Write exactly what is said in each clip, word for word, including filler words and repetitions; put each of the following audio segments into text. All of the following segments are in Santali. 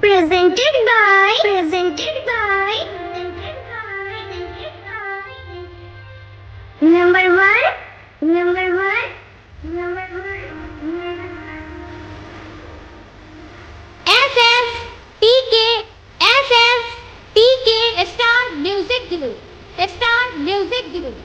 Presented by, presented by, number one, number one, number one, number one. F F T K, F F T K Star Music Group, Star Music Group.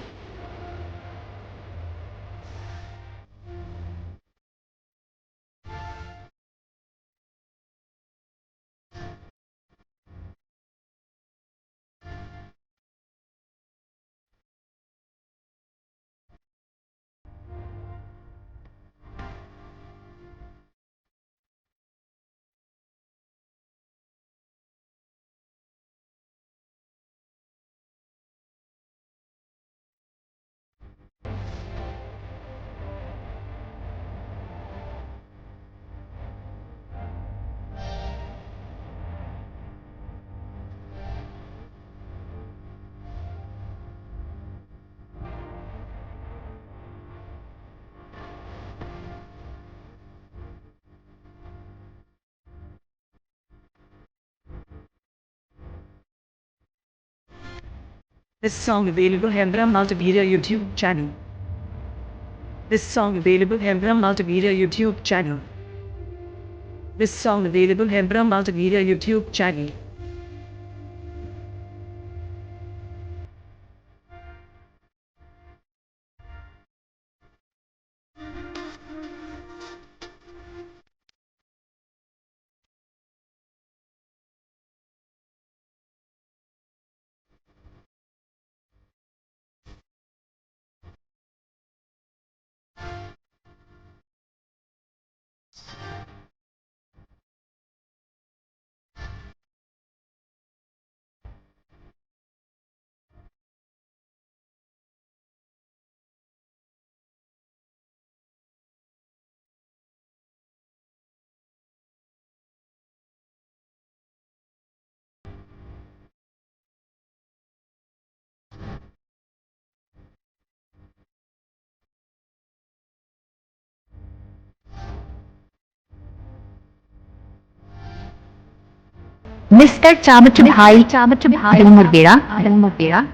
This song available Hembram Multimedia YouTube channel. This song available Hembram Multimedia YouTube channel. This song available Hembram Multimedia YouTube channel. Mister Chamat Bhai, Chamat Bhai, Murvera, Murvera.